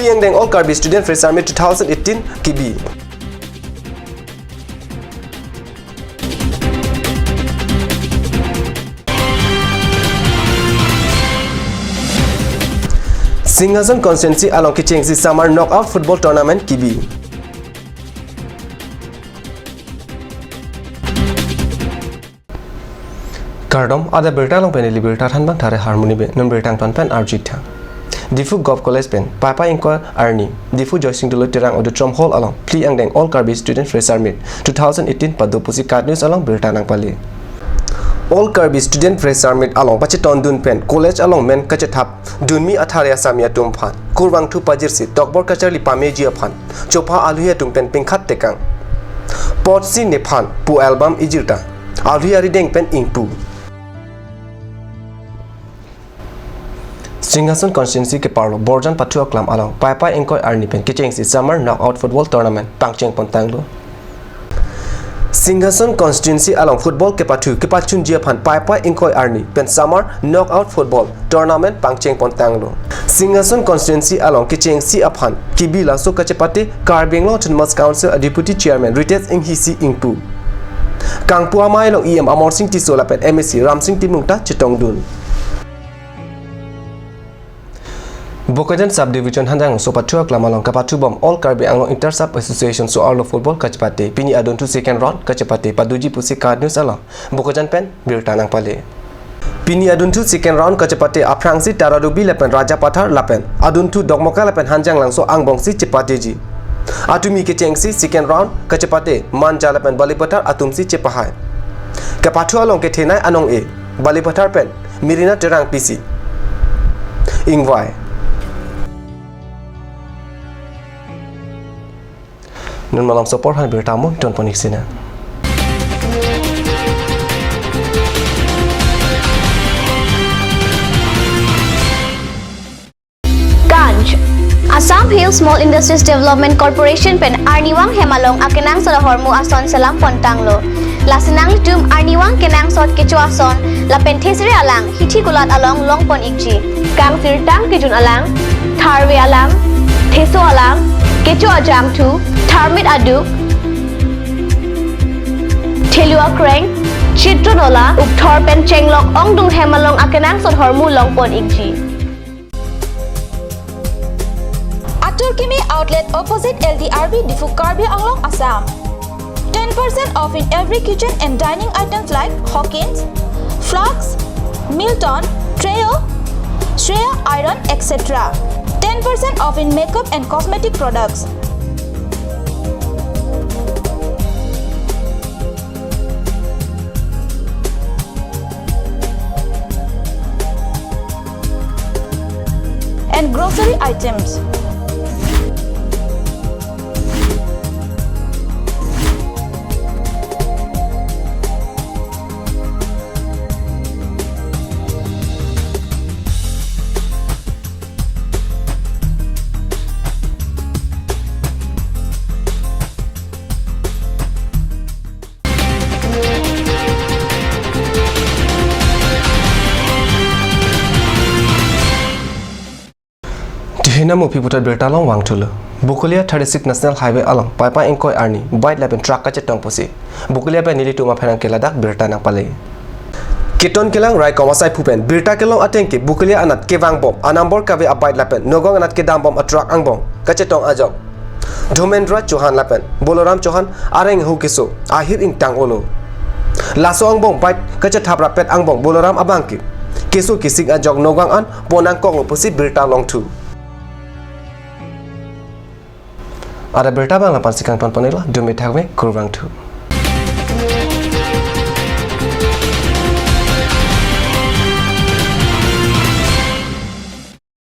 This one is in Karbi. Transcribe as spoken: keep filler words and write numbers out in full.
Angdeng All Karbi Student Fresher Meet two thousand eighteen kebi. Singhason constituency along kechengsi Summer Knockout Football Tournament kebi. Kardom, adak birta along pen neli birta thanbang thare Harmony Bey, non birta angton pen arju tha. Diphu Govt College pen Paipai ingkoi arni Diphu Joysing Doloi Terang Auditorium Hall along phli angdeng All Karbi Student Fresher Meet two thousand eighteen pado pusi KAT News along birta nangpale. All Karbi Student Fresher Meet along pachetondun pen college along men kachethap dunmi athare asami atum aphan kurvangthu pajirsi tokbor kacharli pameji aphan chopha aluhi atum pen pingkhat tekang. Potsi nephan pu album ijirta aluhi arideng pen ingpu. Singhason constituency keparlo Borjan pathu aklam along Paipai ingkoi arni pen kechengsi Summer Knockout Football Tournament pangcheng pontanglo. Singhason constituency along football kepathu kepachunji aphan Paipai ingkoi arni pen Summer Knockout Football Tournament pangcheng pontanglo. Singhason constituency along kechengsi aphan kebi laso kachepate Karbi Anglong Autonomous Council a Deputy Chairman Ritesh Enghi si ingpu. Kangpu amei along E M Amarsing Tisso lapen M A C Ramsing Timung ta chetongdun. Bokajan Sub Division Hanjanglangso pathu aklam along kapathubom All Karbi Anglong Inter Sub Association so-arlo football kachepate pini adunthu second round kachepate padoji pusi KAT News along Bokajan pen birta nangpale. Pini adunthu second round kachepate aphrangsi Taradubi lapen Rajapathar lapen adunthu Dokmoka lapen Hanjanglangso angbongsi chepateji. Atumi kechengsi second round kachepate Manja lapen Balipathar atumsi chepahai. Kepathu along kethenei anong-e Balipathar pen Mirina Terangpi si ingvai. Non malomso apor aphan birta mo ton pon-ik sina. Ganj. Assam Hill Small Industries Development Corporation pen arnivang hem along akenangsot ahormu ason selam pontanglo. Lasi nanglitum arnivang kenangsot kecho ason lapen thesere alang hithi kulat along long pon-ikji. Kangsirtang kejun alang, tharve alang, theso alang, kecho ajangthu, tharmit aduk, thelu akreng, chitron ola, ukthor pen chenglok ongdung hem along akenangsot ahormu long pon-ikji. Atur Kimi Outlet, opposite L D R B, Diphu, Karbi Anglong, Assam. Ten percent off in every kitchen and dining items like Hawkins, flasks, Milton, Treo, Shreya iron, et cetera. Ten percent off in makeup and cosmetic products. And grocery items. Tihina mupi puthot birta along vangthulo. Bokolia thirty-six National Highway along Paipai ingkoi arni bike lapen truck kachetong pusi Bokolia pen nelitum aphan ke ladak birta nangpale. Keton kelang raikom asaiphu pen birta kelong ateng ke Bokolia anat kevangbom anambor kave abike lapen Nagaon anat kedambom atruck angbong kachetong ajok Dhomendra Chauhan lapen Boloram Chauhan areng hu keso ahir ingtang olo. Laso angbong bike kachethap rapet angbong Boloram abang ke keso kesik ajok Nagaon an pon nangkoklo pusi birta longthu. Adak birta abang la-ansi kangton ponlo, dome thakme, kurvangthu.